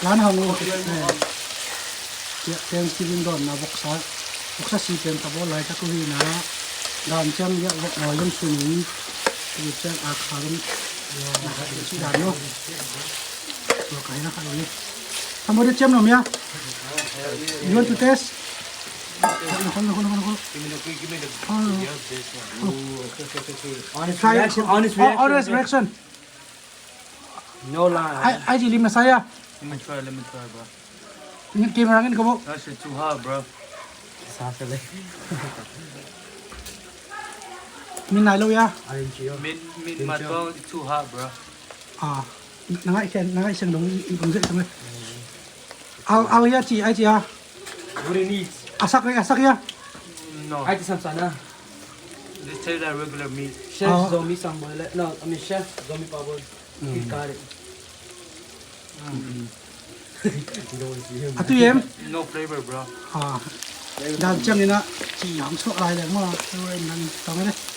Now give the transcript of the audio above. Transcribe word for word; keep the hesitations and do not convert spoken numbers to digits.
Lan hang uh, eh, Thanksgiving dawnna voksa, voksa si pen ka bawl laitak uh hi na, dan ciang ya vok nawi zong sun in, ti ciang a kha zong na kha si dan lo. Tua ka hi na kha lo ni. Somebody ciam lo mia? You want to test? Nakon, nakon, nakon, nakon. Give me the, give me the, oh, yeah, this one. Oh. Honest reaction, honest reaction. Honest reaction. No lie. Ai, ai, ci lim na sa ya. Let me try, let me try, bro. Ngin camera ngin ka bo. That shit too hot, bro. Sa sa le. Min nai lo ya. Min, min mat bro, it's too hot, bro. Ah, na ngai khen, na ngai siang dong, dong zek dong le. Al, al ya ci, ai ci ya. What do you need? Asak ya, asak ya. No. Ai ci sam sa na. Just take that regular meat. Chef Zomi sambal le. No, I mean Chef Zomi pabol. He got it. A tui em? No flavor, bro. Ah. Dan ciang ina ci hong suak lai leng maw. Flavor in nang tong le.